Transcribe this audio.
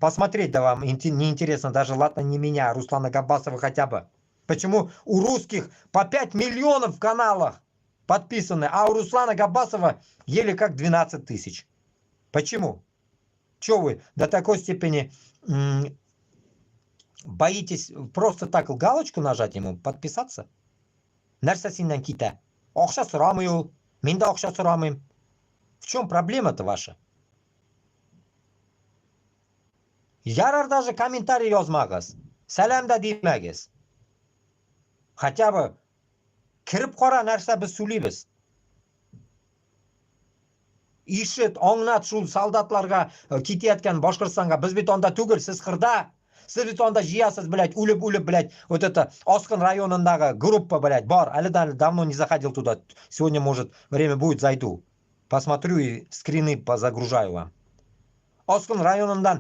Посмотреть да вам не интересно, даже, ладно, не меня, а Руслана Габасова хотя бы. Почему у русских по 5 миллионов в каналах подписаны, а у Руслана Габасова еле как 12 тысяч? Почему? Че вы до такой степени боитесь просто так галочку нажать ему, подписаться? Нәрсә синнән китә? Акча сорамый ул. Мин дә акча сорамыйм. В чем проблема-то ваша? Ярар, даже комментарий язмагыз. Сәлам дә димәгез. Хотя бы кереп кара, нәрсә без сөйлибез. Ишет, аңлат шул солдатларга, китәяткан Башкортстанга. Без бит анда түгел, сез кырда. Сез бит анда җыясыз, блядь, үлеп-үлеп, блядь, вот это Аскын районындагы группа, блядь, бар. Әле давно не заходил туда. Сегодня, может, время будет, зайду. Посмотрю и скрины позагружаю вам. Аскын районыннан.